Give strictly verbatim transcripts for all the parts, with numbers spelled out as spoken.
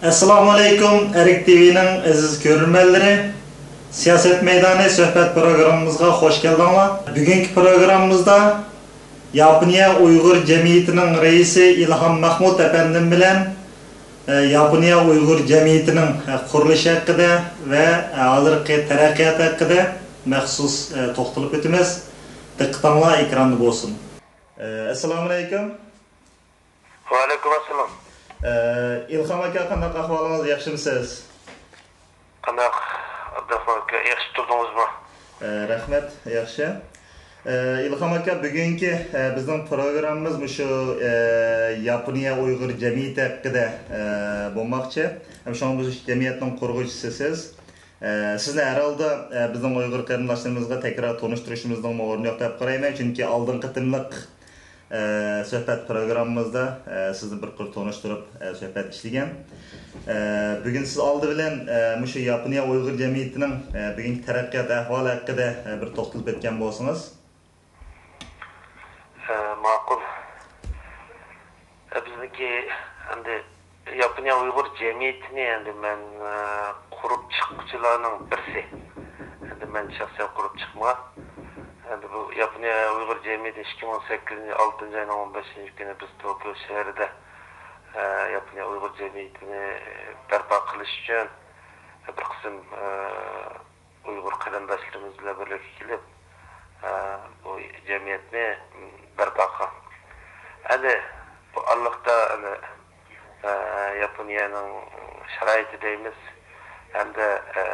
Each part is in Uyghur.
ئەسسالامۇئەلەيكۇم، ئەرك تىۋىنىڭ ئەزىز كۆرۈرمەنلىرى! سىياسەت مەيدانى سۆھبەت پروگراممىمىزغا خوش كەلدىڭلار. بۈگۈنكى پروگراممىمىزدا ياپونىيە ئۇيغۇر جەمئىيىتىنىڭ رەئىسى ئىلھام مەخمۇت ئەپەندىم بىلەن، ئە، ياپونىيە ئۇيغۇر جەمئىيىتىنىڭ، ئە، قۇرۇلۇشى ھەققىدە ۋە، ئە، ھازىرقى تەرەققىياتى ھەققىدە مەخسۇس، ئە، توختىلىپ ئۆتىمىز. دىققىتىڭلار ئېكراندا بولسۇن. ئە، ئەسسالامۇئەلەيكۇم. ۋەئەلەيكۇم ئەسسالام. ئە، ئىلھام ئاكا، قانداق ئەھۋالىڭىز، ياخشىمۇسىز؟ قانداق، ئابدۇراخمان ئاكا، ياخشى تۇردىڭىزمۇ؟ ئە، رەھمەت، ياخشى. ئە، ئىلھام ئاكا، بۈگۈنكى، ئە، بىزنىڭ پروگراممىمىز مۇشۇ، ئە، ياپونىيە ئۇيغۇر جەمئىيىتى ھەققىدە، ئە، بولماقچى. ھەم شۇڭا بۇ جەمئىيەتنىڭ قۇرغۇچىسى سىز. ئە، سىزنى ھەر ھالدا، ئە، بىزنىڭ ئۇيغۇر قېرىنداشلىرىمىزغا تەكرار تونۇشتۇرۇشىمىزنىڭمۇ ئورنى يوق دەپ قارايمەن، چۈنكى ئالدىنقى قېتىملىق، ئە، سۆھبەت پروگراممىمىزدا، ئە، سىزنى بىر قۇر تونۇشتۇرۇپ، ئە، سۆھبەت ئىشلىگەن. ئە، بۈگۈن سىز ئالدى بىلەن، ئە، مۇشۇ ياپونىيە ئۇيغۇر جەمئىيىتىنىڭ، ئە، بۈگۈنكى تەرەققىيات ئەھۋالى ھەققىدە، ئە، بىر توختىلىپ ئۆتكەن بولسىڭىز. ئە، ماقۇل. ئە، بىزنىڭكى ئەمدى ياپونىيە ئۇيغۇر جەمئىيىتىنى ئەمدى مەن، ئە، قۇرۇپ چىققۇچىلارنىڭ بىرسى. ئەمدى مەن شەخسەن قۇرۇپ چىقمىغان. ئەمدى بۇ ياپونىيە ئۇيغۇر جەمئىيىتى ئىككى مىڭ سەككىزىنچى يىل ئالتىنچى ئاينىڭ ئون بەشىنچى كۈنى بىز توكيو شەھىرىدە، ئە، ياپونىيە ئۇيغۇر جەمئىيىتىنى بەرپا قىلىش ئۈچۈن بىر قىسىم، ئە، ئۇيغۇر قېرىنداشلىرىمىز بىلەن بىرلىككە كېلىپ، ئە، بۇ جەمئىيەتنى بەرپا قىلغان. ئەنە بۇ ئارىلىقتا، ئەنە، ئە، ياپونىيەنىڭ شارائىتى دەيمىز، ھەمدە، ئە،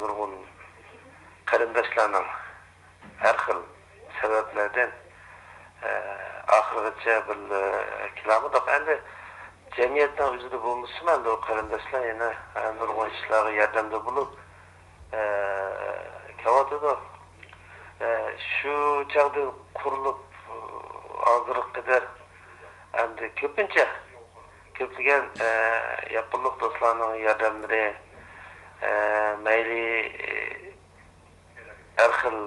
نۇرغۇن قېرىنداشلارنىڭ ھەر خىل سەۋەبلەردىن، ئە، ئاخىرغىچە بىللە كېلەلمىدۇق. ئەمدى جەمئىيەتنىڭ ئۆزىدە بولمىسىمۇ، ئەمدى ئۇ قېرىنداشلار يەنە، ئە، نۇرغۇن ئىشلارغا ياردەمدە بولۇپ، ئە، كېلىۋاتىدۇ. ئە، شۇ چاغدىن قۇرۇلۇپ، ھازىرغا قەدەر ئەمدى كۆپىنچە كۆپلىگەن، ئە، ياپونلۇق دوستلارنىڭ ياردەملىرى، ئە، مەيلى، ھەر خىل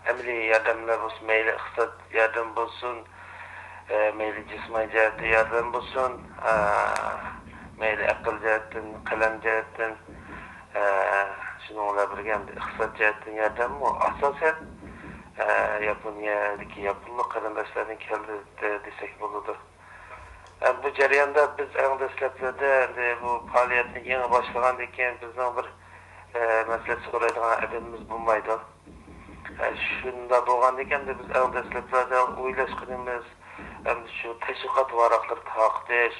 ئەمەلىي ياردەملەر بولسۇن، مەيلى ئىقتىساد ياردەم بولسۇن، ئە، مەيلى جىسمانىي جەھەتتە ياردەم بولسۇن، ئە، مەيلى ئەقىل جەھەتتىن، قەلەم جەھەتتىن، ئە، شۇنىڭ بىلەن بىرگە ئەمدى ئىقتىساد جەھەتتىن ياردەممۇ ئاساسەن، ئە، ياپونىيەدىكى ياپونلۇق قېرىنداشلاردىن كەلدى دېسەك بولىدۇ. ئە، بۇ جەرياندا بىز ئەڭ دەسلەپلەردە، ئەمدى بۇ پائالىيەتنى يېڭى باشلىغاندىن كېيىن بىزنىڭ بىر، ئە، مەسلىھەت سورايدىغان ئادەمىمىز بولمايدۇ. ئە، شۇنداق بولغاندىكىن، ئەمدى بىز ئەڭ دەسلەپلەردە ئويلاشقىنىمىز، ئەمدى شۇ تەشۋىقات ۋاراقلىرى تارقىتىش،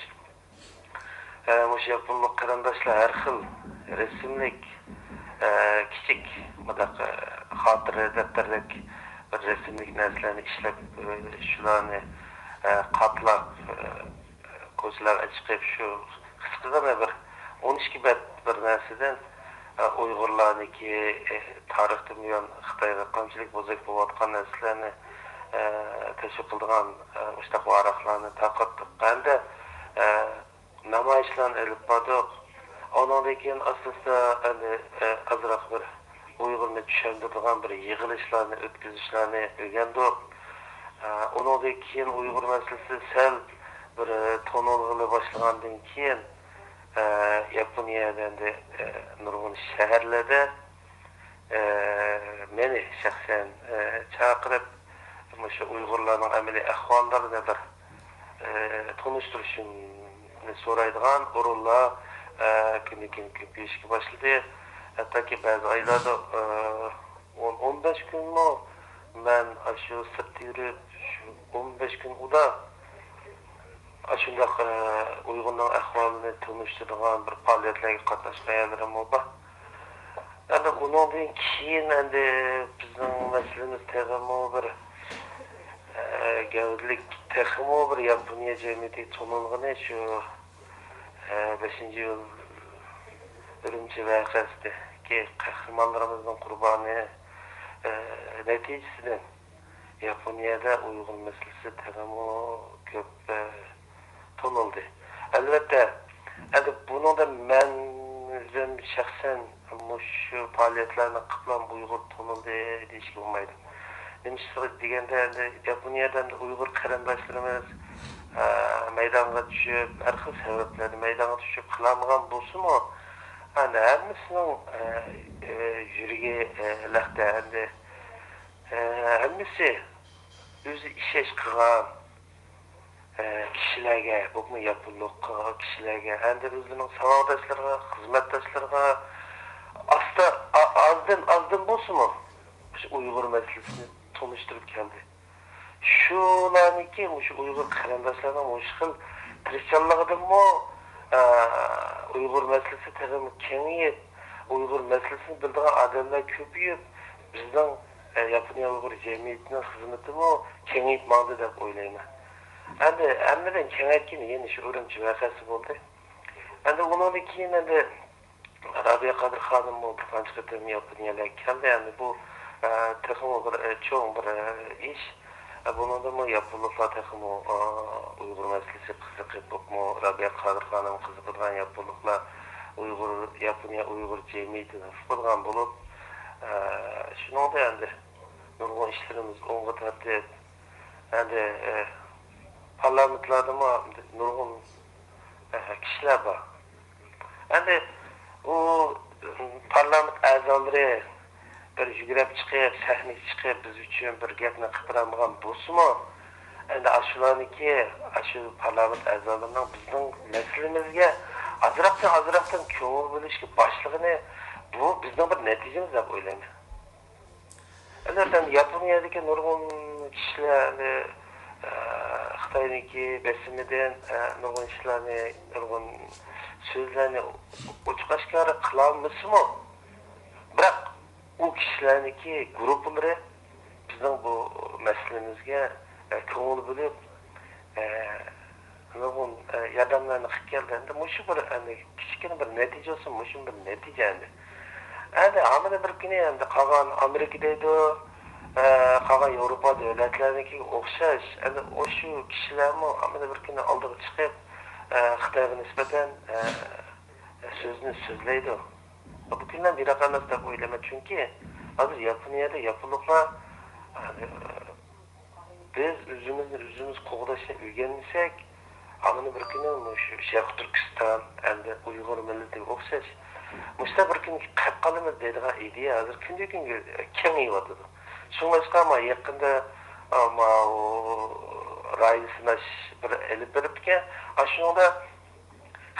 ئە، مۇشۇ ياپونلۇق قېرىنداشلار ھەر خىل رەسىملىك، ئە، كىچىك مۇنداق، ئە، خاتىرە دەپتەردەك بىر رەسىملىك نەرسىلەرنى ئىشلەپ، ئە، شۇلارنى، ئە، قاتلاپ، ئە، كوچىلارغا چىقىپ، شۇ قىسقىغىنە بىر ئون ئىككى بەت بىر نەرسىدىن، ئە، ئۇيغۇرلارنىڭكى، ئە، تارىختىن بۇيان خىتايغا قانچىلىك بوزەك بولۇۋاتقان نەرسىلەرنى، ئە، تەشۋىق قىلىدىغان، ئە، مۇشۇنداق ۋاراقلارنى تارقاتتۇق. ھەمدە، ئە، نامايىشلارنى ئېلىپ باردۇق. ئۇنىڭدىن كېيىن ئاستا-ئاستا ئەمدى، ئە، ئازراق بىر ئۇيغۇرنى چۈشەندۈرىدىغان بىر يىغىلىشلارنى ئۆتكۈزۈشلەرنى ئۆگەندۇق. ئە، ئۇنىڭدىن كېيىن ئۇيغۇر مەسىلىسى سەل بىر، ئە، تونۇلغىلى باشلىغاندىن كېيىن، ئە، ياپونىيەدە ئەمدى، ئە، نۇرغۇن شەھەرلەردە، ئە، مېنى شەخسەن، ئە، چاقىرىپ، مۇشۇ ئۇيغۇرلارنىڭ ئەمەلىي ئەھۋاللىرىنى بىر، ئە، تونۇشتۇرۇشۇمنى سورايدىغان ئورۇنلار، ئە، كۈندىن-كۈن كۆپىيىشكە باشلىدى. ھەتتاكى بەزى ئايلاردا، ئە، ئون، ئون بەش كۈنمۇ مەن ئاشۇ سىرتتا يۈرۈپ، شۇ ئون بەش كۈن ئۇدا ئاشۇنداق، ئە، ئۇيغۇرنىڭ ئەھۋالىنى تونۇشتۇرىدىغان بىر پائالىيەتلەرگە قاتناشقان يەرلىرىممۇ بار. ئەمدى ئۇنىڭدىن كېيىن ئەمدى بىزنىڭ مەسىلىمىز تېخىمۇ بىر، ئە، گەۋدىلىك، تېخىمۇ بىر ياپونىيە جەمئىيىتىگە تونۇلغىنى شۇ، ئە، بەشىنچى ئىيۇل ئۈرۈمچى ۋەقەسىدىكى قەھرىمانلىرىمىزنىڭ قۇربانى، ئە، نەتىجىسىدىن ياپونىيەدە ئۇيغۇر مەسىلىسى تېخىمۇ كۆپ، ئە، تونۇلدى. ئەلۋەتتە، ئەمدى بۇنىڭدا مەن ئۆزۈم شەخسەن مۇشۇ پائالىيەتلەرنى قىلىپلا ئۇيغۇر تونۇلدى دېيىشكە بولمايدۇ. نېمىشقا دېگەندە، ئەمدى ياپونىيەدە ئەمدى ئۇيغۇر قېرىنداشلىرىمىز، ئە، مەيدانغا چۈشۈپ، ھەر خىل سەۋەبلەردىن مەيدانغا چۈشۈپ قىلالمىغان بولسىمۇ، ئەنە ھەممىسىنىڭ، ئە، ئە، يۈرىكى، ئە، لەختە، ئەمدى، ئە، ھەممىسى ئۆزى ئىشەنچ قىلغان، ئە، كىشىلەرگە، بولۇپمۇ ياپونلۇق كىشىلەرگە، ئەمدى ئۆزلىرىنىڭ ساۋاقداشلىرىغا، خىزمەتداشلىرىغا ئاستا، ئا-، ئازدىن، ئازدىن بولسىمۇ، مۇشۇ ئۇيغۇر مەسىلىسىنى تونۇشتۇرۇپ كەلدى. شۇلارنىڭكى، مۇشۇ ئۇيغۇر قېرىنداشلارنىڭ مۇشۇ خىل تىرىشچانلىقىدىنمۇ، ئە، ئۇيغۇر مەسىلىسى تېخىمۇ كېڭىيىپ، ئۇيغۇر مەسىلىسىنى بىلىدىغان ئادەملەر كۆپىيىپ، بىزنىڭ، ئە، ياپونىيە ئۇيغۇر جەمئىيىتىنىڭ خىزمىتىمۇ كېڭىيىپ ماڭدى دەپ ئويلايمەن. ئەمدى ھەممىدىن كېڭەيتكىنى يەنە شۇ ئۈرۈمچى ۋەقەسى بولدى. ئەمدى ئۇنىڭدىن كېيىن ئەمدى رابىيە قادىر خانىممۇ بىر قانچە قېتىم ياپونىيەگە كەلدى. ئەمدى بۇ، ئە، تېخىمۇ بىر، ئە، چوڭ بىر، ئە، ئىش. ئە، بۇنىڭدىمۇ ياپونلۇقلار تېخىمۇ، ئە، ئۇيغۇر مەسىلىسىگە قىزىقىپ، بولۇپمۇ رابىيە قادىر خانىمغا قىزىقىدىغان ياپونلۇقلار ئۇيغۇر، ياپونىيە ئۇيغۇر جەمئىيىتىنى ئۇقىدىغان بولۇپ، ئە، شۇنىڭدا ئەمدى نۇرغۇن ئىشلىرىمىز ئوڭغا تارتىپ، ئەمدى، ئە، پارلامېنتلاردىمۇ نۇرغۇن، ئە، كىشىلەر بار. ئەمدى ئۇ پارلامېنت ئەزالىرى بىر يۈگرەپ چىقىپ، سەھنىگە چىقىپ، بىز ئۈچۈن بىر گەپنى قىلىپ بېرەلمىگەن بولسىمۇ، ئەمدى ئاشۇلارنىڭكى، ئاشۇ پارلامېنت ئەزالىرىنىڭ بىزنىڭ مەسىلىمىزگە ئازراقتىن، ئازراقتىن كۆڭۈل بۆلۈشكە باشلىغىنى، بۇ بىزنىڭ بىر نەتىجىمىز دەپ ئويلايمەن. ئەلۋەتتە، ياپونىيەدىكى نۇرغۇن كىشىلەر، ئە، خىتاينىڭكى بېسىمىدىن، ئە، نۇرغۇن ئىشلارنى، نۇرغۇن سۆزلەرنى ئوچۇق ئاشكارا قىلالمىسىمۇ، بىراق ئۇ كىشىلەرنىڭكى گۇرۇپپىلىرى بىزنىڭ بۇ مەسىلىمىزگە، ئە، كۆڭۈل بۆلۈپ، ئە، نۇرغۇن، ئە، ياردەملەرنى قىلىپ كەلدى. ئەمدى مۇشۇ بىر، ئەمدى كىچىككىنە بىر نەتىجە بولسا، مۇشۇمۇ بىر نەتىجە ئەمدى. ئەمدى ھامىنى بىر كۈنى ئەمدى قالغان ئامېرىكا دەيدۇ، ئە، قالغان ياۋروپا دۆلەتلەرنىڭكىگە ئوخشاش. ئەمدى ئاشۇ كىشىلەرمۇ ھامىنى بىر كۈنى ئالدىغا چىقىپ، ئە، خىتايغا نىسبەتەن، ئە، سۆزنى سۆزلەيدۇ. بۇ كۈنلەر يىراق ئەمەس دەپ ئويلايمەن، چۈنكى ھازىر ياپونىيەدە ياپونلۇقلار، ئە، بىز ئۆزىمىزنى ئۆزىمىز قوغداشنى ئۆگەنمىسەك، ھامىنى بىر كۈنى مۇشۇ شەرقىي تۈركىستان ئەمدى ئۇيغۇر مىللىتىگە ئوخشاش، مۇشۇنداق بىر كۈنگە قېلىپ قالىمىز دەيدىغان ئىدىيە ھازىر كۈندىن كۈنگە كېڭىيىۋاتىدۇ. شۇڭلاشقا ما يېقىندا، ئا، ماۋۇ رايوننى سىناش بىر ئېلىپ بېرىپتىكەن. ئاشۇنىڭدا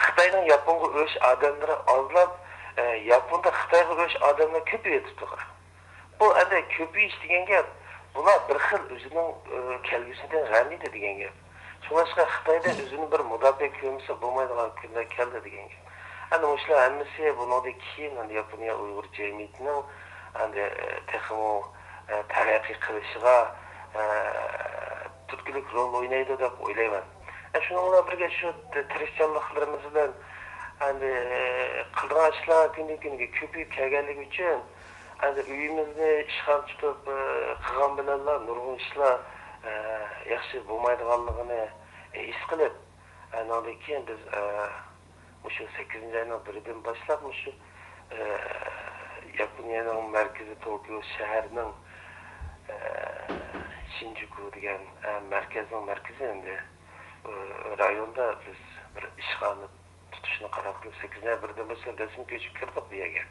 خىتاينىڭ ياپونغا ئۆچ ئادەملىرى ئازلاپ، ئە، ياپوندا خىتايغا ئۆچ ئادەملەر كۆپىيىۋېتىپتۇ. بۇ ئەمدى كۆپىيىش دېگەن گەپ، بۇلار بىر خىل ئۆزىنىڭ، ئە، كەلگۈسىدىن غەم يېدى دېگەن گەپ. شۇڭلاشقا خىتايدا ئۆزىنى بىر مۇداپىئە كۆرمىسە بولمايدىغان كۈنلەر كەلدى دېگەن گەپ. ئەنە مۇشۇلار ھەممىسى بۇنىڭدىن كېيىن ئەمدى ياپونىيە ئۇيغۇر جەمئىيىتىنىڭ ئەمدى، ئە، تېخىمۇ، ئە، تەرەققىي قىلىشىغا، ئە، تۈرتكىلىك رول ئوينايدۇ دەپ ئويلايمەن. ئە، شۇنىڭ بىلەن بىرگە شۇ تىرىشچانلىقلىرىمىز بىلەن ئەمدى، ئە، قىلىدىغان ئىشلار كۈندىن كۈنگە كۆپىيىپ كەلگەنلىكى ئۈچۈن، ئەمدى ئۆيىمىزنى ئىشخانا تۇتۇپ، ئە، قىلغان بىلەنلا نۇرغۇن ئىشلار، ئە، ياخشى بولمايدىغانلىقىنى ھېس قىلىپ، ئانىڭدىن كېيىن بىز، ئە، مۇشۇ سەككىزىنچى ئاينىڭ بىرىدىن باشلاپ مۇشۇ، ئە، ياپونىيەنىڭ مەركىزى توكيو شەھىرىنىڭ، ئە، شىنجۇكۇ دېگەن، ئە، مەركەزنىڭ مەركىزى ئەمدى، ئە، رايوندا بىز بىر ئىشخانا تۇتۇشنى قارار قىلىپ، سەككىزىنچى ئاي بىرىدىن باشلاپ رەسمىي كۆچۈپ كىردۇق بۇ يەرگە.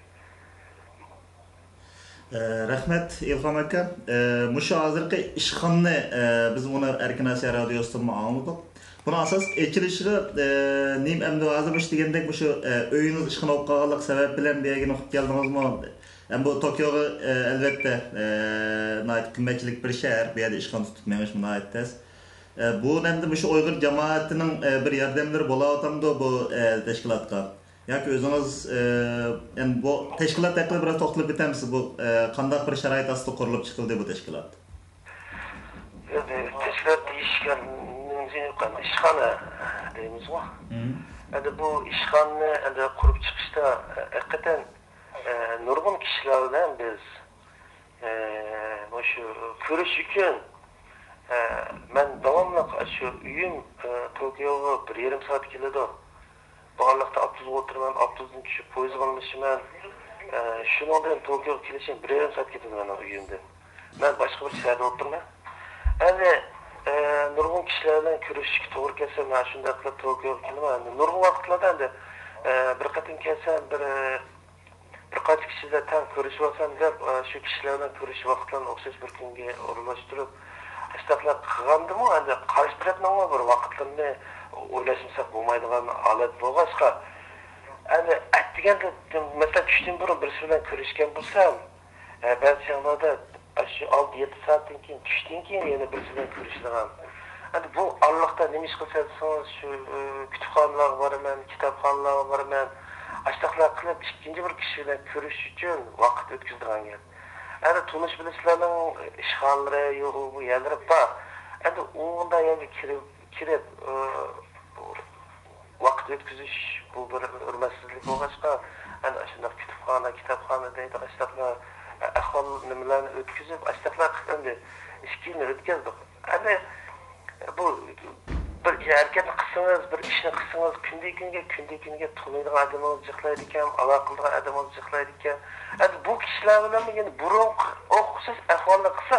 ئە، رەھمەت، ئىلھام ئاكا. ئە، مۇشۇ ھازىرقى ئىشخانىنى، ئە، بىز ئۇنى ئەركىن ئاسىيا رادىيوسىدىنمۇ ئاڭلىدۇق. بۇنىڭ ئاساسلىق ئېچىلىشىغا، ئە، نېمە ئەمدى ھازىر مۇشۇ دېگەندەك مۇشۇ، ئە، ئۆيىڭىز ئىشخانا بولۇپ قالغانلىق سەۋەب بىلەن بۇ يەرگە نوقۇپ كەلدىڭىزمۇ؟ ئەمدى بۇ توكيوغا، ئە، ئەلۋەتتە، ئە، ناھايىتى قىممەتچىلىك بىر شەھەر. بۇ يەردە ئىشخانا تۇتۇپ مېڭىش ناھايىتى تەس. ئە، بۇ ئەمدى مۇشۇ ئۇيغۇر جامائىتىنىڭ، ئە، بىر ياردەملىرى بولاۋاتامدۇ بۇ، ئە، تەشكىلاتقا؟ ياكى ئۆزىڭىز، ئە، يەنى بۇ تەشكىلات ھەققىدە بىراز توختىلىپ ئۆتەمسىز؟ بۇ، ئە، قانداق بىر شارائىت ئاستىدا قۇرۇلۇپ چىقىلدى بۇ تەشكىلات؟ ئەمدى تەشكىلات دېيىشكە ئىشخانا دەيمىزغۇ. مم. ئەمدى بۇ ئىشخانىنى ئەمدى قۇرۇپ چىقىشتا، ئە، ھەقىقەتەن، ئە، نۇرغۇن كىشىلەر بىلەن بىز، ئە، مۇشۇ كۆرۈش ئۈچۈن، ئە، مەن داۋاملىق شۇ ئۆيۈم، ئە، توكيوغا بىر يېرىم سائەت كېلىدۇ. بارلىقتا ئاپتوبۇسقا ئولتۇرىمەن، ئاپتوبۇستىن چۈشۈپ پويىزغا ئالمىشىمەن. ئە، شۇنىڭ بىلەن توكيوغا كېلىشىم بىر يېرىم سائەت كېتىدۇ مېنىڭ ئۆيۈمدىن. مەن باشقا بىر شەھەردە ئولتۇرىمەن. ئەمدى، ئە، نۇرغۇن كىشىلەر بىلەن كۆرۈشۈشكە توغرا كەلسە، مەن شۇنداق قىلىپ توكيوغا كېلىمەن. ئەمدى نۇرغۇن ۋاقىتلاردا ئەمدى، ئە، بىر قېتىم كەلسەم، بىر، ئە، بىر قانچە كىشى بىلەن تەڭ كۆرۈشۈۋالسام دەپ، ئە، شۇ كىشىلەر بىلەن كۆرۈشۈش ۋاقىتلىرىنى ئوخشاش بىر كۈنگە ئورۇنلاشتۇرۇپ، ئاشۇنداقلار قىلغاندىمۇ، ئەمدى قارشى تەرەپنىڭمۇ بىر ۋاقىتلىرىنى ئويلاشمىساق بولمايدىغان ھالەت بولغاچقا، ئەمدى ئەتىگەندە، مەسىلەن، چۈشتىن بۇرۇن بىرسى بىلەن كۆرۈشكەن بولسام، ئە، بەزى چاغلاردا ئاشۇ ئالتە يەتتە سائەتتىن كېيىن، چۈشتىن كېيىن يەنە بىرسى بىلەن كۆرۈشىدىغان. ئەمدى بۇ ئارىلىقتا نېمە ئىش قىلسا دېسىڭىز، شۇ، ئە، كۇتۇپخانىلارغا بارىمەن، كىتابخانىلارغا بارىمەن. ئاشۇنداقلار قىلىپ، ئىككىنچى بىر كىشى بىلەن كۆرۈشۈش ئۈچۈن ۋاقىت ئۆتكۈزىدىغان گەپ. ئەمدى تونۇش بىلىشلەرنىڭ ئىشخانىلىرى، يو-، بۇ يەرلىرى بار. ئەمدى ئۇندا يەرگە كىرىپ، كىرىپ، ئە، ۋاقىت ئۆتكۈزۈش، بۇ بىر ھۆرمەتسىزلىك بولغاچقا، ئەنە ئاشۇنداق كۇتۇپخانا، كىتابخانا دەيدۇ، ئاشۇنداقلا ئەھۋال نېمىلەرنى ئۆتكۈزۈپ، ئاشۇنداقلا قىلىپ ئەمدى ئىككى يىلنى ئۆتكۈزدۇق. ئەنە بۇ بىر ھەرىكەتنى قىلسىڭىز، بىر ئىشنى قىلسىڭىز، كۈندىن-كۈنگە، كۈندىن-كۈنگە تونۇيدىغان ئادىمىڭىز جىقلايدىكەن، ئالاقە قىلىدىغان ئادىمىڭىز جىقلايدىكەن. ئەنە بۇ كىشىلەر بىلەنمۇ يەنە بۇرۇنقى ئوخشاش ئەھۋالنى قىلسا،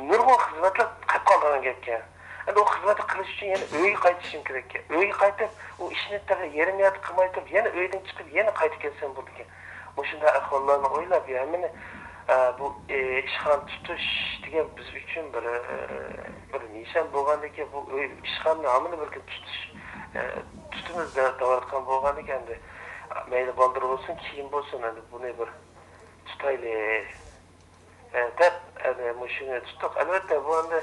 نۇرغۇن خىزمەتلەر قېلىپ قالىدىغان گەپكەن. ئەمدى ئۇ خىزمەتنى قىلىش ئۈچۈن يەنە ئۆيگە قايتىشىم كېرەككەن. ئۆيگە قايتىپ، ئۇ ئىشنى تېخى يېرىم يەردە قىلمايتۇرۇپ، يەنە ئۆيدىن چىقىپ، يەنە قايتىپ كەلسەم بولىدىكەن. مۇشۇنداق ئەھۋاللارنى ئويلاپ، ھەممىنى، ئە، بۇ، ئە، ئىشخانا تۇتۇش دېگەن بىز ئۈچۈن بىر، ئە، بىر نىشان بولغاندىكىن، بۇ ئۆي، ئىشخانىنى ھەممىنى بىر كۈن تۇتۇش، ئە، تۇتىمىز دە-، دەۋاتقان بولغاندىكىن، ئەمدى مەيلى بالدۇر بولسۇن، كېيىن بولسۇن، ئەمدى بۇنى بىر تۇتايلى. ئە، دەپ، ئەنە، مۇشۇنى تۇتتۇق. ئەلۋەتتە، بۇ ئەمدى،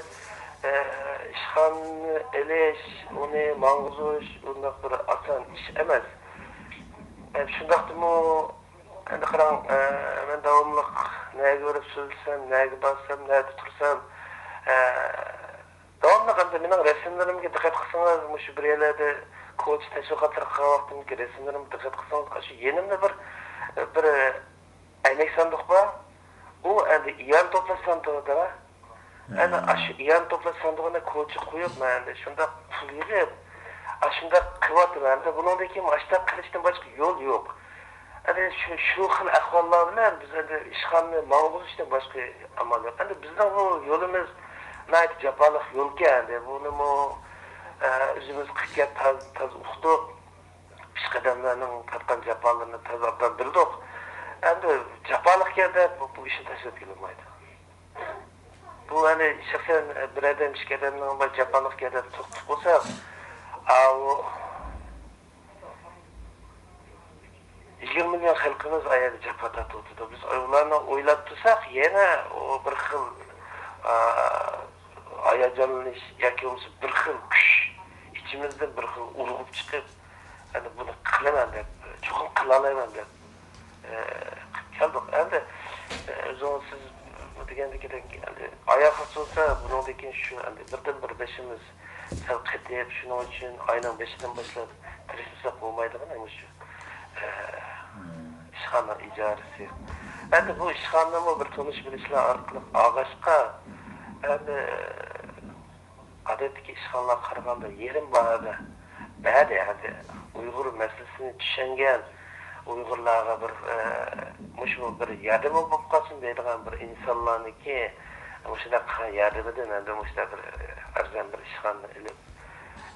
ئە، ئىشخانىنى ئېلىش، ئۇنى ماڭغۇزۇش ئۇنداق بىر ئاسان ئىش ئەمەس. ئە، شۇنداقتىمۇ، ئەمدى قاراڭ، ئە، مەن داۋاملىق نەگە بېرىپ سۆزلىسەم، نەگە بارسام، نەدە تۇرسام، ئە، داۋاملىق ئەمدى مېنىڭ رەسىملىرىمگە دىققەت قىلسىڭىز، مۇشۇ بىر يەرلەردە كوچا تەشۋىقاتلىرى قىلغان ۋاقتىمدىكى رەسىملىرىمگە دىققەت قىلسىڭىز، ئاشۇ يېنىمدا بىر، بىر ئەينەك ساندۇق بار. ئۇ ئەمدى ئىئانە توپلاش ساندۇقىدا. ئەنە ئاشۇ ئىئانە توپلاش ساندۇقىنى كوچىغا قويۇپ، مەن ئەمدى شۇنداق پۇل يىغىپ، ئاشۇنداق قىلىۋاتىمەن. ئەمدى بۇنىڭدىن كېيىن ئاشۇنداق قىلىشتىن باشقا يول يوق. ئەنە شۇ، شۇ خىل ئەھۋاللار بىلەن بىز ئەمدى ئىشخانىنى ماڭغۇزۇشتىن باشقا ئامال يوق. ئەمدى بىزنىڭ بۇ يولىمىز ناھايىتى جاپالىق يولكەن. ئەمدى بۇنىمۇ، ئە، ئۆزىمىز قىلىپ تاز، تاز ئۇقتۇق. پېشقەدەملەرنىڭ تارتقان جاپالىرىنى تازا ئوبدان بىلدۇق. ئەمدى جاپالىقكەن دەپ بۇ، بۇ ئىشنى تاشلاپ كېلەلمەيدۇ. بۇ ئەنە شەخسەن بىر ئادەم، ئىككى ئادەمنىڭ بىر جاپالىقكەن دەپ توختىتىپ قويساق، ئاۋۇ يىگىرمە مىليون خەلقىمىز ئايەردە جاپا تارتىۋاتىدۇ. بىز ئۇلارنى ئويلاپ تۇرساق، يەنە ئۇ بىر خىل، ئا، ھاياجانلىنىش ياكى بولمىسا بىر خىل كۈچ ئىچىمىزدىن بىر خىل ئۇرغۇپ چىقىپ، ئەنە بۇنى قىلىمەن دەپ، چوقۇم قىلالايمەن دەپ، ئە، قىلىپ كەلدۇق. ئەمدى، ئە، ئۆزىڭىز سىز دېگەندىكىدەك، ئەمدى ئاياغ خاس بولسا، بۇنىڭدىن كېيىن شۇ، ئەمدى بىردىنبىر بېشىمىز سەل قېتىپ، شۇنىڭ ئۈچۈن ئاينىڭ بېشىدىن باشلاپ تىرىشمىساق بولمايدىغىنى مۇشۇ، ئە، ئىشخانا ئىجارىسى. ئەمدى بۇ ئىشخانىنىمۇ بىر تونۇش بىلىشلەر ئارقىلىق ئالغاچقا، ئەمدى ئادەتتىكى ئىشخانىلارغا قارىغاندا يېرىم باھادا بەردى. ئەمدى ئۇيغۇر مەسىلىسىنى چۈشەنگەن، ئۇيغۇرلارغا بىر، ئە، مۇشۇ بىر ياردىمى بولۇپ قالسۇن دەيدىغان بىر ئىنسانلارنىڭكى مۇشۇنداق قىلغان ياردىمىدىن ئەمدى مۇشۇنداق بىر، ئە، ئەرزان بىر ئىشخانىنى ئېلىپ،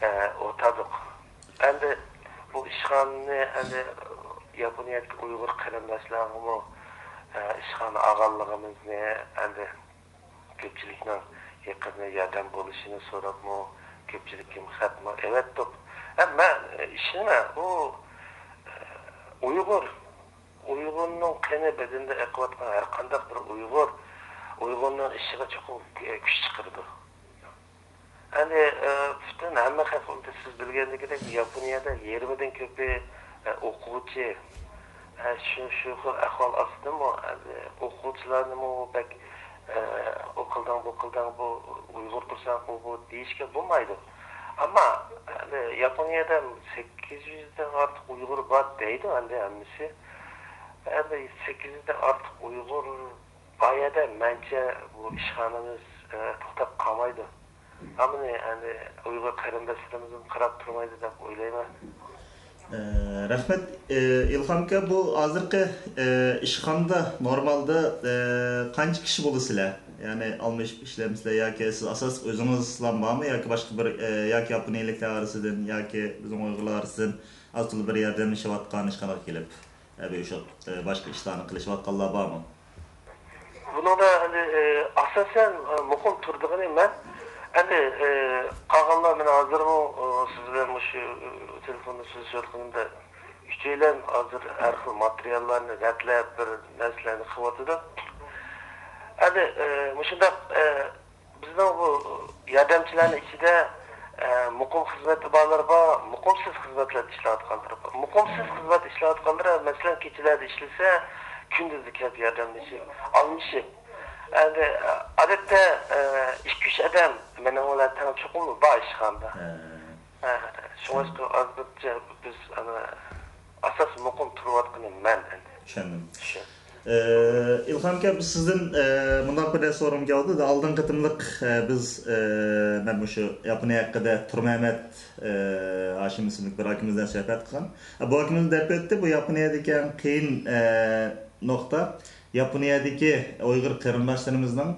ئە، ئولتۇردۇق. ئەمدى بۇ ئىشخانىنى ئەمدى ياپونىيەدىكى ئۇيغۇر قېرىنداشلارغىمۇ، ئە، ئىشخانا ئالغانلىقىمىزنى ئەمدى كۆپچىلىكنىڭ يېقىندىن ياردەم بولۇشىنى سوراپمۇ، كۆپچىلىككىمۇ خەتمۇ ئەۋەتتۇق. ھە، مەن ئىشىنىمەن، ئۇ، ئۇيغۇر، ئۇيغۇرنىڭ قېنى بەدىنىدە ئېقىۋاتقان ھەر قانداق بىر ئۇيغۇر، ئۇيغۇرنىڭ ئىشىغا چوقۇم كۈچ چىقىرىدۇ. ئەمدى، ئە، پۈتۈن ھەممە خەق، سىز بىلگەندىكىدەك، ياپونىيەدە يېرىمىدىن كۆپى، ئە، ئوقۇغۇچى. ئە، شۇ، شۇ خىل ئەھۋال ئاستىدىمۇ، ئەمدى ئوقۇغۇچىلارنىمۇ بەك، ئە، ئۇ قىلدىڭ، بۇ قىلدىڭ، بۇ ئۇيغۇر تۇرساڭ، ئۇ، بۇ دېيىشكە بولمايدۇ. ئەمما، ئەمدى ياپونىيەدە سەككىز يۈزدىن ئارتۇق ئۇيغۇر بار دەيدۇ، ئەمدى ھەممىسى. ئەمدى سەككىز يۈزدىن ئارتۇق ئۇيغۇر بۇ يەردە مەنچە بۇ ئىشخانىمىز، ئە، توختاپ قالمايدۇ. ھەممىنى ئەمدى ئۇيغۇر قېرىنداشلىرىمىزمۇ قاراپ تۇرمايدۇ دەپ ئويلايمەن. ئە، رەھمەت، ئە، ئىلھام ئاكا، بۇ ھازىرقى، ئە، ئىشخانىدا نورمالدا، ئە، قانچە كىشى بولىسىلەر؟ يەنى ئالمىشىپ ئىشلەمسىلەر ياكى سىز ئاساسلىق ئۆزىڭىزلا بارمۇ ياكى باشقا بىر، ئە، ياكى ياپونىيەلىكلەر ئارىسىدىن ياكى بىزنىڭ ئۇيغۇرلار ئارىسىدىن ئاز تولا بىر ياردەملىشىۋاتقان ئىشخانىغا كېلىپ، ئە، بىر شۇ، ئە، باشقا ئىشلارنى قىلىشىۋاتقانلار بارمۇ؟ بۇنىڭدا ئەمدى، ئە، ئاساسەن، ئە، مۇقىم تۇرىدىغىنى مەن. ئەمدى، ئە، قالغانلار مانا ھازىرمۇ، ئە، سىز بىلەن مۇشۇ، ئە، تېلېفوندا سۆزلىشىۋاتقىنىمدا ئۈچەيلەن ھازىر ھەر خىل ماتېرىياللارنى رەتلەپ، بىر نەرسىلەرنى قىلىۋاتىدۇ. ئەمدى، ئە، مۇشۇنداق، ئە، بىزنىڭ بۇ ياردەمچىلەرنىڭ ئىچىدە، ئە، مۇقىم خىزمەتتە بارلىرى بار، مۇقىمسىز خىزمەتلەردە ئىشلەۋاتقانلىرى بار. مۇقىمسىز خىزمەتتە ئىشلەۋاتقانلىرى، مەسىلەن، كېچىلەردە ئىشلىسە، كۈندۈزدە كەپ ياردەملىشىپ، ئالمىشىپ. ئەمدى، ئادەتتە، ئە، ئىككى-ئۈچ ئادەم مېنىڭ بىلەن تەڭ چوقۇملا بار ئىشخانىدا. ھە. ھە، شۇڭلاشقا ئازبىرچە بىز، ئانا، ئاساس مۇقىم تۇرۇۋاتقىنى مەن ئەمدى. چۈشەندىم. شۇ. ئە، ئىلھام ئاكا، بىز سىزدىن، ئە، مۇنداق بىر نەرسە سورىغۇم كەلدى. ئالدىنقى قېتىملىق، ئە، بىز، ئە، مەن مۇشۇ ياپونىيە ھەققىدە تۇرمەمەت، ئە، ھاشىم ئىسىملىك بىر ئاكىمىز بىلەن سۆھبەت قىلغان. ئە، بۇ ئاكىمىز دەپ ئۆتتى، بۇ ياپونىيەدىكى ئەڭ قىيىن، ئە، نۇقتا، ياپونىيەدىكى ئۇيغۇر قېرىنداشلىرىمىزنىڭ،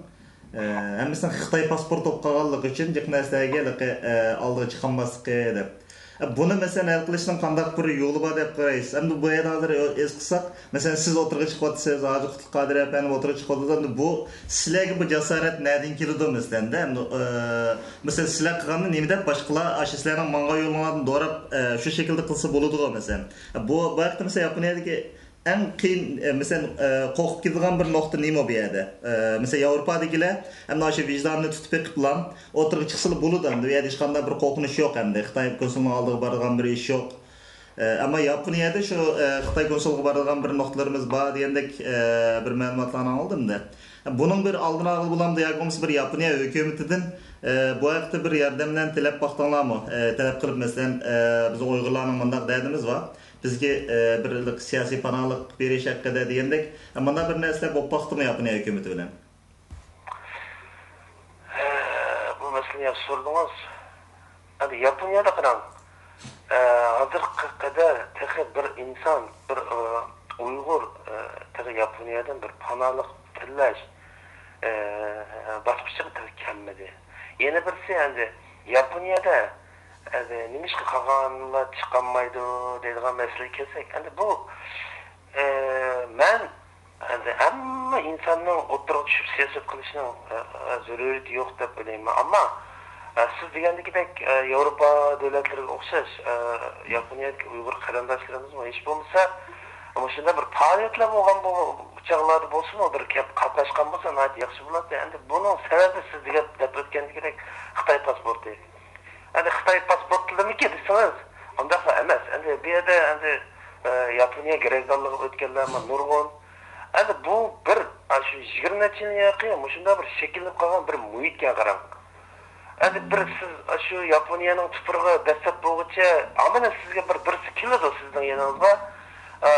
ئە، ھەممىسىنىڭ خىتاي پاسپورتى بولۇپ قالغانلىقى ئۈچۈن جىق نەرسىلەرگە ھېلىقى، ئە، ئالدىغا چىقالماسلىقى دەپ. ئە، بۇنى، مەسىلەن، ھەل قىلىشنىڭ قانداق بىر يولى بار دەپ قارايسىز؟ ئەمدى بۇ يەردە ھازىر ھېس قىلساق، مەسىلەن، سىز ئوتتۇرىغا چىقىۋاتىسىز، ھازىر قۇتلۇق قادىر ئەپەندى ئوتتۇرىغا چىقىۋاتىدۇ. ئەمدى بۇ سىلەرگە بۇ جاسارەت نەدىن كېلىدۇ، مەسىلەن، دە؟ ئەمدى، ئە، مەسىلەن، سىلەر قىلغاننى نېمە دەپ باشقىلار ئاشۇ سىلەرنىڭ ماڭغان يولۇڭلاردىن دوراپ، ئە، شۇ شەكىلدە قىلسا بولىدىغۇ، مەسىلەن. ئە، بۇ، بۇ ھەقتە، مەسىلەن، ياپونىيەدىكى ئەڭ قىيىن، ئە، مەسىلەن، ئە، قورقۇپ كېتىدىغان بىر نۇقتا نېمە بۇ يەردە؟ ئە، مەسىلەن، ياۋروپادىكىلەر ئەمدى ئاشۇ ۋىجدانىنى تۇتۇپ بېقىپلا ئوتتۇرىغا چىقسىلا بولىدۇ، ئەمدى ئۇ يەردە ھېچقانداق بىر قورقۇنچ يوق، ئەمدى خىتاي كونسۇلىنىڭ ئالدىغا بارىدىغان بىر ئىش يوق. ئە، ئەمما ياپونىيەدە شۇ، ئە، خىتاي كونسۇلىغا بارىدىغان بىر نۇقتىلىرىمىز بار دېگەندەك، ئە، بىر مەلۇماتلارنى ئاڭلىدىم-دە. بۇنىڭ بىر ئالدىنى ئالغىلى بولامدۇ ياكى بولمىسا بىر ياپونىيە ھۆكۈمىتىدىن، ئە، بۇ ھەقتە بىر ياردەملەرنى تىلەپ باقتىڭلارمۇ؟ ئە، تەلەپ قىلىپ، مەسىلەن، ئە، بىزنىڭ ئۇيغۇرلارنىڭ مۇنداق دەردىمىز بار. بىزگە، ئە، بىر سىياسىي پاناھلىق بېرىش ھەققىدە دېگەندەك، ئە، مۇنداق بىر نەرسىلەر بولۇپ باقتىمۇ ياپونىيە ھۆكۈمىتى بىلەن؟ ھە، بۇ مەسىلىنى ياخشى سورىدىڭىز. ئەمدى ياپونىيەدە قاراڭ. ئە، ھازىرغا قەدەر تېخى بىر ئىنسان، بىر، ئە، ئۇيغۇر، ئە، تېخى ياپونىيەدىن بىر پاناھلىق تىلەش، ئە، باسقۇچىغا تېخى كەلمىدى. يەنە بىرسى، ئەمدى ياپونىيەدە، ئەمدى نېمىشقا قالغانلار چىقالمايدۇ دەيدىغان مەسىلىگە كەلسەك، ئەمدى بۇ، ئە، مەن ئەمدى ھەممە ئىنساننىڭ ئوتتۇرىغا چۈشۈپ سىياسەت قىلىشنىڭ، ئە، ئە، زۆرۈرىيىتى يوق دەپ ئويلايمەن. ئەمما، ئە، سىز دېگەندىكىدەك، ئە، ياۋروپا دۆلەتلىرىگە ئوخشاش، ئە، ياپونىيەدىكى ئۇيغۇر قېرىنداشلىرىمىزمۇ ھېچ بولمىسا مۇشۇنداق بىر پائالىيەتلەر بولغان بۇ، بۇ چاغلاردا بولسىمۇ بىر كەپ قاتناشقان بولسا ناھايىتى ياخشى بولاتتى. ئەمدى بۇنىڭ سەۋەبى سىز دېگەن، دەپ ئۆتكەندىكىدەك خىتاي پاسپورتى. ئەمدى خىتاي پاسپورتلىرىمىكى دېسىڭىز، ئۇنداقلا ئەمەس. ئەمدى بۇ يەردە ئەمدى، ئە، ياپونىيە گىرەزدانلىقىغا ئۆتكەنلەرمۇ نۇرغۇن. ئەمدى بۇ بىر، ئاشۇ يىگىرمە نەچچە يىلنىڭ ياقى مۇشۇنداق بىر شەكىللىنىپ قالغان بىر مۇھىتكەن قاراڭ. ئەمدى بىر سىز ئاشۇ ياپونىيەنىڭ تۇپرىقىغا دەسسەپ بولغۇچە، ئامىنە سىزگە بىر، بىرسى كېلىدۇ سىزنىڭ يېنىڭىزغا. ئە،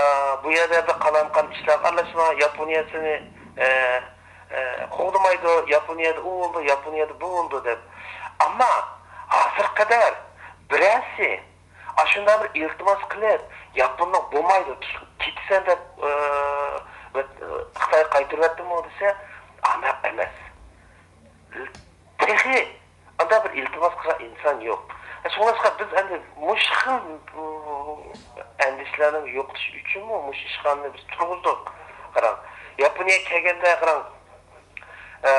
بۇ يەردە بىر قالايمىقان ئىشلارغا ئارىلاشما، ياپونىيە سېنى، ئە، ئە، قوغدىمايدۇ، ياپونىيەدە ئۇ بولىدۇ، ياپونىيەدە بۇ بولىدۇ دەپ. ئەمما ھازىرغا قەدەر بىرەرسى ئاشۇنداق بىر ئىلتىماس قىلىپ، ياپوننىڭ بولمايدۇ، كېتىسەن دەپ، ئە، ۋە، ئە، خىتايغا قايتۇرۇۋەتتىمۇ دېسە، ئانداق ئەمەس. تېخى ئانداق بىر ئىلتىماس قىلغان ئىنسان يوق. شۇڭلاشقا بىز ئەمدى مۇشۇ خىل، ئە، ئەندىشىلەرنى يوقىتىش ئۈچۈنمۇ مۇشۇ ئىشخانىنى بىز تۇرغۇزدۇق. قاراڭ، ياپونىيەگە كەلگەندە قاراڭ، ئە،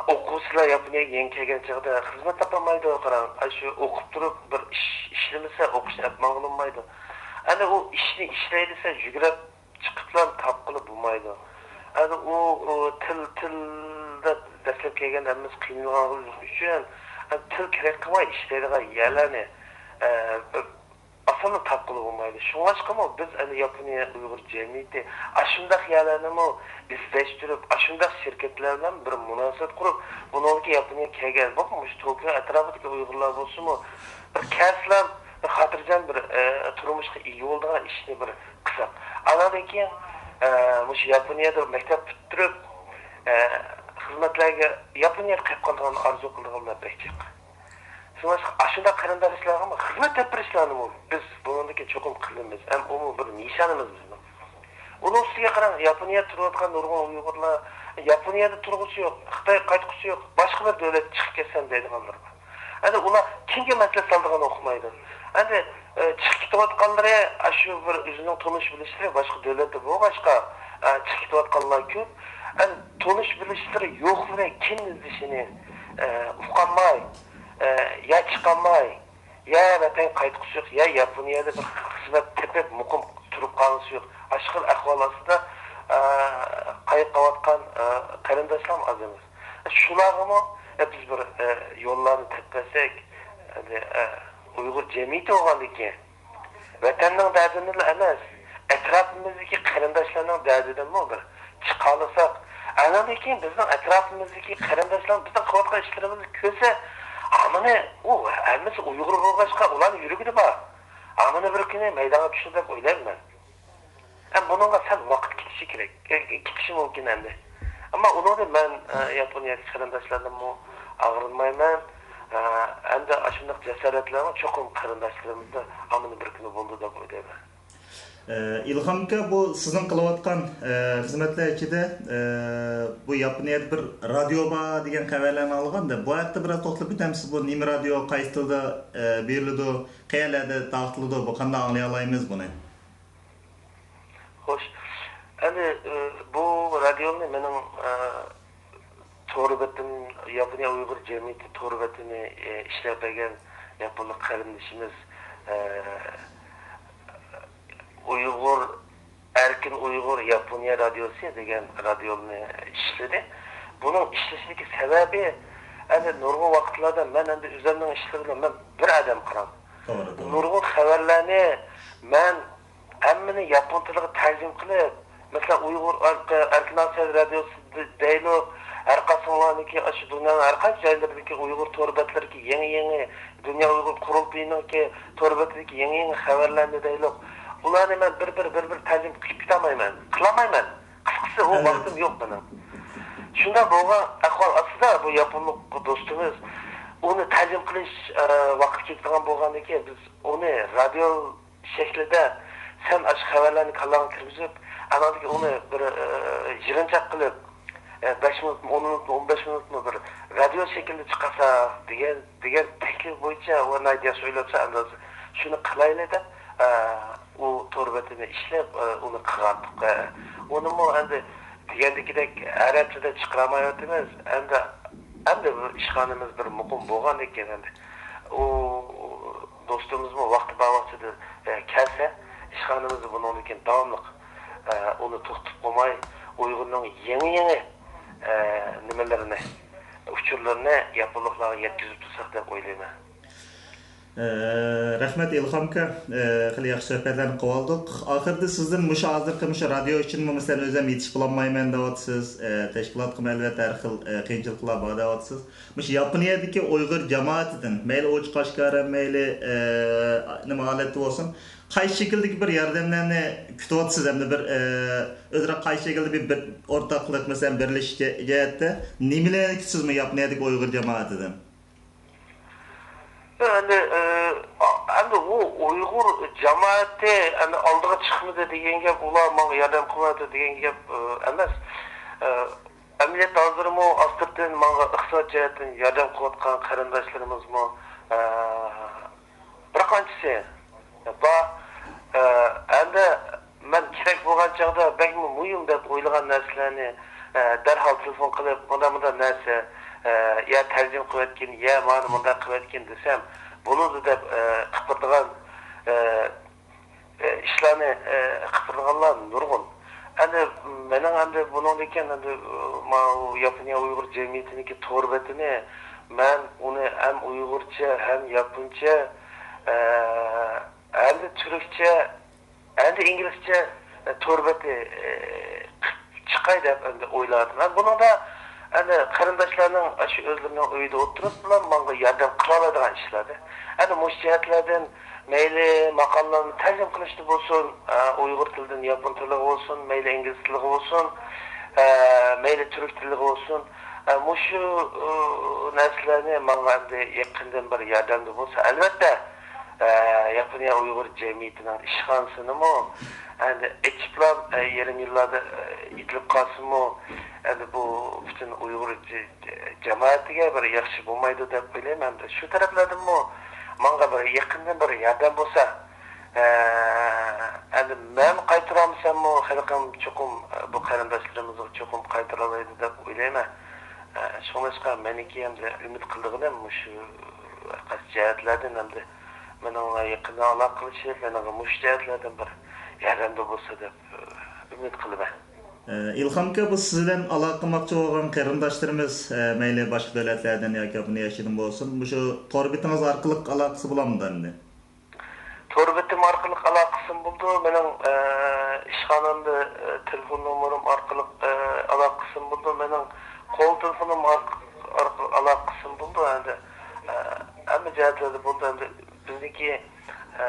ئوقۇغۇچىلار ياپونىيەگە يېڭى كەلگەن چېغىدا خىزمەت تاپالمايدۇ، قاراڭ. ئاشۇ ئوقۇپ تۇرۇپ بىر ئىش ئىشلىمىسە، ئوقۇشنى ئەپ ماڭغىلى بولمايدۇ. ئەنە ئۇ ئىشنى ئىشلەي دېسە، يۈگۈرۈپ چىقىپلا تاپقىلى بولمايدۇ. ئەنە ئۇ، ئۇ تىل، تىلدا دەسلەپ كەلگەندە ھەممىسى قىينىلغانلىقى ئۈچۈن، ئەنە تىل كېرەك قىلماي ئىشلەيدىغان يەرلەرنى، ئە، بىر ئاسانلا تاپقىلى بولمايدۇ. شۇڭلاشقىمۇ بىز ئەنە ياپونىيە ئۇيغۇر جەمئىيىتى ئاشۇنداق يەرلەرنىمۇ ئىزدەشتۈرۈپ، ئاشۇنداق شىركەتلەر بىلەن بىر مۇناسىۋەت قۇرۇپ، بۇنىڭدىكى ياپونىيەگە كەلگەن، بولۇپمۇ مۇشۇ توكيو ئەتراپىدىكى ئۇيغۇرلار بولسىمۇ، بىر كەلسىلا بىر خاتىرجەم بىر، ئە، تۇرمۇشقا ئىگە بولىدىغان ئىشنى بىر قىلساق. ئاناندىن كېيىن، ئە، مۇشۇ ياپونىيەدە مەكتەپ پۈتتۈرۈپ، ئە، خىزمەتلەرگە ياپونىيەگە قېلىپ قالىدىغان ئارزۇ قىلىدىغانلار بەك جىق. شۇڭلاشقا ئاشۇنداق قېرىنداشلارغىمۇ خىزمەت تېپىپ بېرىشلارنىمۇ بىز بۇنىڭدىن كېيىن چوقۇم قىلىمىز. ھەم ئۇمۇ بىر نىشانىمىز بىزنىڭ. ئۇنىڭ ئۈستىگە قاراڭ، ياپونىيەدە تۇرۇۋاتقان نۇرغۇن ئۇيغۇرلار، ياپونىيەدە تۇرغۇسى يوق، خىتايغا قايتقۇسى يوق، باشقا بىر دۆلەتكە چىقىپ كەتسەم دەيدىغانلار بار. ئەنە ئۇلار كىمگە مەسلىھەت سالىدىغىنىنى ئۇقمايدۇ. ئەنە، ئە، چىقىپ كېتىۋاتقانلىرى ئاشۇ بىر ئۆزىنىڭ تونۇش بىلىشلىرى باشقا دۆلەتتە بولغاچقا، ئە، چىقىپ كېتىۋاتقانلار كۆپ. ئەنە تونۇش بىلىشلىرى يوقلىرى كىم ئىزدىشىنى، ئە، ئۇقالماي، ئە، يا چىقالماي، يا ۋەتەنگە قايتقۇسى يوق، يا ياپونىيەدە بىر خىزمەت تېپىپ مۇقىم تۇرۇپ قالغۇسى يوق. ئاشۇ خىل ئەھۋال ئاستىدا، ئە، قايىپ قېلىۋاتقان، ئە، قېرىنداشلارمۇ ئاز ئەمەس. شۇلارغىمۇ، ئە، بىز بىر، ئە، يوللارنى تېپىپ بەرسەك، ئەمدى، ئە، ئۇيغۇر جەمئىيىتى بولغاندىن كېيىن، ۋەتەننىڭ دەردىدىنلا ئەمەس، ئەتراپىمىزدىكى قېرىنداشلارنىڭ دەردىدىنمۇ بىر چىقالىساق، ئانىڭدىن كېيىن بىزنىڭ ئەتراپىمىزدىكى قېرىنداشلار بىزنىڭ قىلىۋاتقان ئىشلىرىمىزنى كۆرسە، ئامىنى ئۇ ھەممىسى ئۇيغۇر بولغاچقا، ئۇلارنىڭ يۈرىكىدە بار. ئامىنى بىر كۈنى مەيدانغا چۈشىدۇ دەپ ئويلايمەن مەن. ھەم بۇنىڭغا سەل ۋاقىت كېتىشى كېرەك. ئە، كېتىشى مۇمكىن ئەمدى. ئەمما ئۇنىڭدىن مەن، ئە، ياپونىيەدىكى قېرىنداشلاردىنمۇ ئاغرىنمايمەن. ئە، ئەمدى ئاشۇنداق جاسارەتلەرمۇ چوقۇم قېرىنداشلىرىمىزدا ئامىنى بىر كۈنى بولىدۇ دەپ ئويلايمەن. ئە، ئىلھام ئاكا، بۇ سىزنىڭ قىلىۋاتقان، ئە، خىزمەتلەر ئىچىدە، ئە، بۇ ياپونىيەدە بىر رادىيو بار دېگەن خەۋەرلەرنى ئاڭلىغاندا، بۇ ھەقتە بىراز توختىلىپ ئۆتەمسىز؟ بۇ نېمە رادىيو، قايسى تىلدا، ئە، بېرىلىدۇ، قەيەرلەردە تارقىتىلىدۇ، بۇ قانداق ئاڭلىيالايمىز بۇنى؟ خوش. ئەنە، ئە، بۇ رادىيونى مېنىڭ، ئە، تور بېتىم، ياپونىيە ئۇيغۇر جەمئىيىتى تور بېتىنى، ئە، ئىشلەپ بەرگەن ياپونلۇق قېرىندىشىمىز، ئە، ئۇيغۇر، ئەركىن ئۇيغۇر ياپونىيە رادىيوسى دېگەن رادىيونى ئىشلىدى. بۇنىڭ ئىشلىشىدىكى سەۋەبى، ئەنە نۇرغۇن ۋاقىتلاردا مەن ئەمدى ئۆزۈمنىڭ ئىشلىرىدا مەن بىر ئادەم قاراڭ. توغرا، توغرا. نۇرغۇن خەۋەرلەرنى مەن ھەممىنى ياپون تىلىغا تەرجىمە قىلىپ، مەسىلەن، ئۇيغۇر ئەركىن ئاسىيا رادىيوسى دەيلۇق، ھەر قايسىڭلارنىڭكى ئاشۇ دۇنيانىڭ ھەر قايسى جايلىرىدىكى ئۇيغۇر تور بەتلىرىدىكى يېڭى-يېڭى، دۇنيا ئۇيغۇر قۇرۇلتىيىنىڭكى تور بېتىدىكى يېڭى-يېڭى خەۋەرلەرنى دەيلۇق، ئۇلارنى مەن بىر-بىر، بىر-بىر تەرجىمە قىلىپ كېتەلمەيمەن، قىلالمايمەن. قىسقىسى، ئۇ ۋاقتىم يوق مېنىڭ. شۇنداق بولغان ئەھۋال ئاستىدا بۇ ياپونلۇق دوستىمىز ئۇنى تەرجىمە قىلىش، ئە، ۋاقتى كېتىدىغان بولغاندىن كېيىن بىز ئۇنى رادىيو شەكلىدە سەن ئاشۇ خەۋەرلەرنى كاللاڭغا كىرگۈزۈپ، ئاناندىن كېيىن ئۇنى بىر، ئە، يىغىنچاق قىلىپ، ئە، بەش مىنۇتمۇ، ئون مىنۇتمۇ، ئون بەش مىنۇتمۇ بىر رادىيو شەكلىدە چىقارسا دېگەن، دېگەن تەكلىپ بويىچە ئۇ ناھايىتى ياخشى ئويلاپسەن، ئەمدى شۇنى قىلايلى دەپ، ئە، ئۇ تور بېتىنى ئىشلەپ، ئە، ئۇنى قىلغانتۇق. ئە، ئۇنىمۇ ئەمدى دېگەندىكىدەك ھەر ھەپتىدە چىقىرالمايۋاتىمىز. ئەمدى، ئەمدى بۇ ئىشخانىمىز بىر مۇقىم بولغاندىن كېيىن ئەمدى ئۇ دوستىمىزمۇ ۋاقتى بار ۋاقتىدا، ئە، كەلسە، ئىشخانىمىزدا بۇنىڭدىن كېيىن داۋاملىق، ئە، ئۇنى توختىتىپ قويماي، ئۇيغۇرنىڭ يېڭى-يېڭى، ئە، نېمىلىرىنى، ئۇچۇرلىرىنى ياپونلۇقلارغا يەتكۈزۈپ تۇرساق دەپ ئويلايمەن. ئە، رەھمەت، ئىلھام ئاكا. ئە، خېلى ياخشى سۆھبەتلەرنى قىلىۋالدۇق. ئاخىرىدا سىزدىن مۇشۇ ھازىرقى مۇشۇ رادىيو ئۈچۈنمۇ، مەسىلەن، ئۆزۈم يېتىشىپ بولالمايمەن دەۋاتىسىز. ئە، تەشكىلاتقىمۇ ئەلۋەتتە ھەر خىل، ئە، قىيىنچىلىقلار بار دەۋاتىسىز. مۇشۇ ياپونىيەدىكى ئۇيغۇر جامائىتىدىن، مەيلى ئوچۇق ئاشكارا، مەيلى، ئە، نېمە ھالەتتە بولسۇن، قايسى شەكىلدىكى بىر ياردەملەرنى كۈتۈۋاتىسىز؟ ئەمدى بىر، ئە، ئۆزئارا قايسى شەكىلدە بىر، بىر ئورتاقلىق، مەسىلەن، بىرلىشىش جە-، جەھەتتە نېمىلەرنى كۈتىسىزمۇ ياپونىيەدىكى ئۇيغۇر جامائىتىدىن؟ ئەمدى، ئە، ئەمدى ئۇ ئۇيغۇر جامائىتى ئەمدى ئالدىغا چىقمىدى دېگەن گەپ، ئۇلار ماڭا ياردەم قىلمايدۇ دېگەن گەپ، ئە، ئەمەس. ئە، ئەمەلىيەتتە ھازىرمۇ ئاستىرتىن ماڭا ئىقتىساد جەھەتتىن ياردەم قىلىۋاتقان قېرىنداشلىرىمىزمۇ، ئە، بىر قانچىسى بار. ئە، ئەمدى مەن كېرەك بولغان چاغدا بەكمۇ مۇھىم دەپ ئويلىغان نەرسىلەرنى، ئە، دەرھال تېلېفون قىلىپ، مۇنداق، مۇنداق نەرسە، ئە، يا تەرجىمە قىلىۋەتكىن، يا مانا مۇنداق قىلىۋەتكىن دېسەم، بولىدۇ دەپ، ئە، قىلىپ بېرىدىغان، ئە، ئە، ئىشلارنى، ئە، قىلىپ بېرىدىغانلار نۇرغۇن. ئەمدى مېنىڭ ئەمدى بۇنىڭدىن كېيىن ئەمدى، ئە، ماۋۇ ياپونىيە ئۇيغۇر جەمئىيىتىنىڭكى تور بېتىنى مەن ئۇنى ھەم ئۇيغۇرچە، ھەم ياپونچە، ئە، ئەمدى تۈركچە، ئەمدى ئىنگلىزچە، ئە، تور بېتى، ئە، قىلىپ چىقاي دەپ ئەمدى ئويلاۋاتىمەن. بۇنىڭدا ئەمدى قېرىنداشلارنىڭ ئاشۇ ئۆزلىرىنىڭ ئۆيىدە ئولتۇرۇپ بىلەن ماڭا ياردەم قىلالايدىغان ئىشلاردا. ئەمدى مۇشۇ جەھەتلەردىن مەيلى ماقالىلارنى تەرجىمە قىلىشتا بولسۇن، ئە، ئۇيغۇر تىلىدىن ياپون تىلىغا بولسۇن، مەيلى ئىنگلىز تىلىغا بولسۇن، ئە، مەيلى تۈرك تىلىغا بولسۇن، ئە، مۇشۇ، ئۇ، نەرسىلەرنى ماڭا ئەمدى يېقىندىن بىر ياردەمدە بولسا، ئەلۋەتتە، ئە، ياپونىيە ئۇيغۇر جەمئىيىتىنىڭ ئىشخانىسىنىمۇ ئەمدى ئېچىپلا، ئە، يېرىم يىللاردا، ئە، يېتىلىپ قالسىمۇ، ئەمدى بۇ پۈتۈن ئۇيغۇر ج-، ج-، جامائىتىگە بىر ياخشى بولمايدۇ دەپ ئويلايمەن. ئەمدى شۇ تەرەپلەردىنمۇ ماڭا بىر يېقىندىن بىر ياردەم بولسا، ئە، ئەمدى مەن قايتۇرالمىساممۇ خەلقىم چوقۇم، ئە، بۇ قېرىنداشلىرىمىزغا چوقۇم قايتۇرالايدۇ دەپ ئويلايمەن. ئە، شۇڭلاشقا مەنىكى ئەمدى ئۈمىد قىلىدىغىنىم مۇشۇ ھەر قايسى جەھەتلەردىن ئەمدى مېنىڭ يېقىندىن ئالاقىلىشىپ، مېنىڭغا مۇشۇ جەھەتلەردىن بىر ياردەمدە بولسا دەپ، ئە، ئۈمىد قىلىمەن. ئە، ئىلھام ئاكا، بۇ سىز بىلەن ئالاقە قىلماقچى بولغان قېرىنداشلىرىمىز، ئە، مەيلى باشقا دۆلەتلەردىن ياكى ياپونىيە ئىچىدىن بولسۇن، مۇشۇ تور بېتىڭىز ئارقىلىق ئالاقىسى بولامدۇ ئەمدى؟ تور بېتىم ئارقىلىق ئالاقىسىم بولىدۇ. مېنىڭ، ئە، ئىشخانامدا، ئە، تېلېفون نومۇرۇم ئارقىلىق، ئە، ئالاقىسىم بولىدۇ. مېنىڭ قول تېلېفونۇم ئارق-، ئارقىلىق ئالاقىسىم بولىدۇ. ئەمدى، ئە، ھەممە جەھەتلەردە بولىدۇ. ئەمدى بىزنىڭكى، ئە،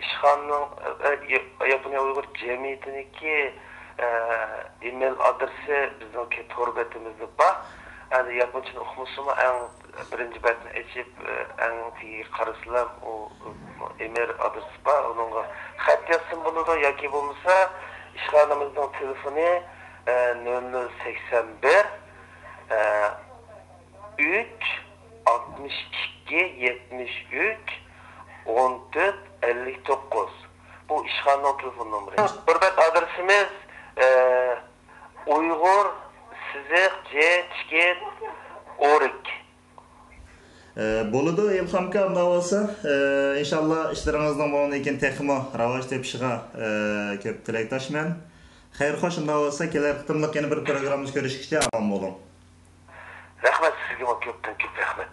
ئىشخانىنىڭ، ئە، يا-، ياپونىيە ئۇيغۇر جەمئىيىتىنىڭكى، ئە، ئىمېيل ئادرېسى بىزنىڭكى تور بېتىمىزدە بار. ئەمدى ياپونچىنى ئۇقمىسىمۇ ئەڭ بىرىنچى بەتنى ئېچىپ، ئەڭ تېگىگە قارىسىلا، ئۇ، ئۇ ئىمېيل ئادرېسى بار، ئۇنىڭغا خەت يازسىمۇ بولىدۇ ياكى بولمىسا، ئىشخانىمىزنىڭ تېلېفونى، ئە، نۆل نۆل سەكسەن بىر، ئە، ئۈچ، ئاتمىش ئىككى، يەتمىش ئۈچ، ئون تۆت، ئەللىك توققۇز. بۇ ئىشخانىنىڭ تېلېفون نومۇرى. تور بەت ئادرېسىمىز، ئە، ئۇيغۇر سىزىق جې چىكىت ئورگ. ئە، بولىدۇ، ئىلھام ئاكا، ئۇنداق بولسا، ئە، ئىنشاللا ئىشلىرىڭىزنىڭ بۇنىڭدىن كېيىن تېخىمۇ راۋاج تېپىشىغا، ئە، كۆپ تىلەكداشمەن. خەير، خوش، ئۇنداق بولسا، كېلەر قېتىملىق يەنە بىر پروگراممىدا كۆرۈشكىچە ئامان بولۇڭ. رەھمەت، سىزگىمۇ كۆپتىن كۆپ رەھمەت.